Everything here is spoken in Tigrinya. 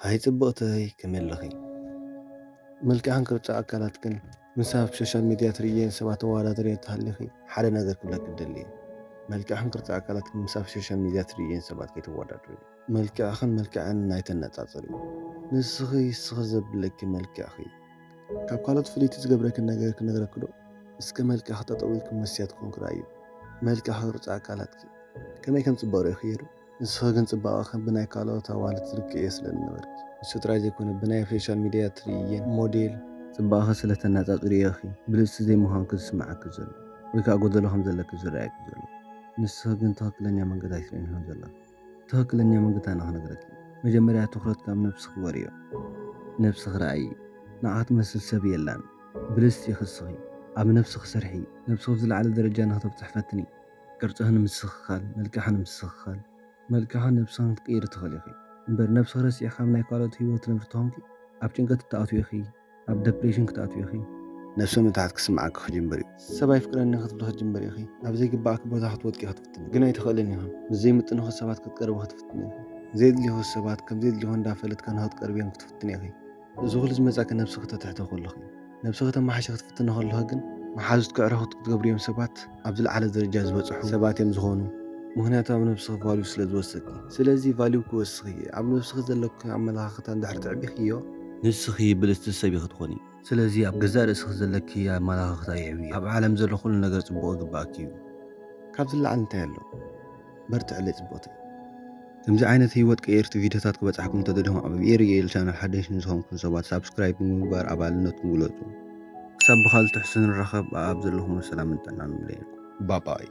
ሃይ ጽብቕተይ፣ ከመይ ኣለኺ? መልክዕን ቅርጺ ኣካላትክን ምስ ኣብ ሶሻል ሚድያ ትርእየን ሰባት ተወዳድርዮ እንተሃሊኺ፣ ሓደ ነገር ክብለኪ እደሊ እየ። መልክዕን ቅርጺ ኣካላትክን ምስ ኣብ ሶሻል ሚድያ ትርእየን ሰባት ከይተወዳድርዮ። መልክዕኽን መልክዐን ኣይተነጻጽርዮ። ንስኺ እስኺ ዘብለኪ መልክዕኺ። ካብ ካልኦት ፍልይቲ ዝገብረኪ ነገር ክነግረኪ ዶ? እስከ መልክዕኺ ጠጠው ኢልኪ መስትያት ኮንኪ ረኣዮ። መልክዕኺ ቅርጺ ኣካላትኪ ከመይ ከም ጽቡቕ ርኢኽዮ ዶ? ንስኺ ግን ጽባቐኺ ብናይ ካልኦት ኣዋልድ ትልክዕዮ ስለ ዝነበርኪ። ንሱ ጥራይ ዘይኮነ ብናይ ሶሻል ሚድያ ትርእየን ሞዴል ጽባቐኺ ስለ ተነጻጽርዮ ኢኺ ብልጽቲ ዘይምዃንኪ ዝስምዓኪ ዘሎ ወይ ከኣ ጎደሎ ከም ዘለኪ ዝረኣየኪ ዘሎ። ንስኺ ግን ትኽክለኛ መንገዲ ኣይትርእይን ከም ዘለኺ። ትኽክለኛ መንገዲ ኣነ ክነግረኪ። መጀመርያ ትኹረትኪ ኣብ ነብስኺ ግበርዮ። ነብስኺ ረኣዪ። ንዓኺ ትመስል ሰብ የላን። ብልጽቲ ኢኺ እስኺ። ኣብ ነብስኺ ስርሒ። ነብስኺ ኣብ ዝለዓለ ደረጃ ንኽተብጽሒ ፈትኒ። ቅርጽኺ ንምስትኽኻል፣ መልክዕኺ ንምስትኽኻል፣ መልክዕኺ ነብስኽን ክትቅይሪ ትኽእሊ ኢኺ። እምበር ነብስኺ ረሲዕኺ ኣብ ናይ ካልኦት ህይወት ትነብሪ ተኾንኪ፣ ኣብ ጭንቀት ክትኣትዊ ኢኺ፣ ኣብ ደፕሬሽን ክትኣትዊ ኢኺ። ነብሰ ምትሓት ክስምዓኪ ክጅምር እዩ። ሰብ ኣይፍቅረኒ ክትብሊ ክትጅምር ኢኺ። ናብ ዘይግባኣኪ ቦታ ክትወድቂ ክትፍትኒ። ግን ኣይትኽእልን ኢኺ። ምስ ዘይምጥኑኺ ሰባት ክትቀርቢ ክትፍትኒ ኢኺ። ዘየድልዩኺ ሰባት ከም ዘየድልዩኺ እንዳፈለጥካ ንኽትቀርብዮም ክትፍትኒ ኢኺ። እዚ ኩሉ ዝመጻኪ ነብስኺ ተትሕቲ ከለኺ። ነብስኺ ተማሓይሺ ክትፍትኒ ከለኺ ግን፣ መሓዙትኪ ኣዕሩኽቲ ክትገብርዮም ሰባት ኣብ ዝለዓለ ደረጃ ዝበጽሑ ሰባት እዮም ዝኾኑ። ምኽንያቱ ኣብ ነብስኺ ቫልዩ ስለ ዝወሰድኪ። ስለዚ ቫልዩ ክወስኺ፣ ኣብ ነብስኺ ዘለኪ ኣመለኻኽታ እንድሕር ተዕቢኽዮ፣ ንስኺ ብልጽቲ ሰብ ኢኺ ትኾኒ። ስለዚ ኣብ ገዛእ ርእስኺ ዘለኪ ኣመለኻኽታ የዕብዮ። ኣብ ዓለም ዘሎ ኩሉ ነገር ጽቡቕ ይግባኣኪ እዩ። ካብ ዝለዓል እንታይ ኣሎ? በርትዕለይ ጽቡቕተይ። ከምዚ ዓይነት ህይወት ቀየርቲ ቪድዮታት ክበጽሓኩም እንተደሊኹም፣ ኣብ ኤሪ ኤል ቻናል ሓደሽ ንዝኾንኩም ሰባት ሳብስክራይብ ብምግባር ኣባልነትኩም ግለጹ። ክሳብ ብኻልእ ትሕዝቶ ንራኸብ፣ ኣብ ዘለኹም ሰላምን ጥዕናን ይምነየልኩም። ባባይ።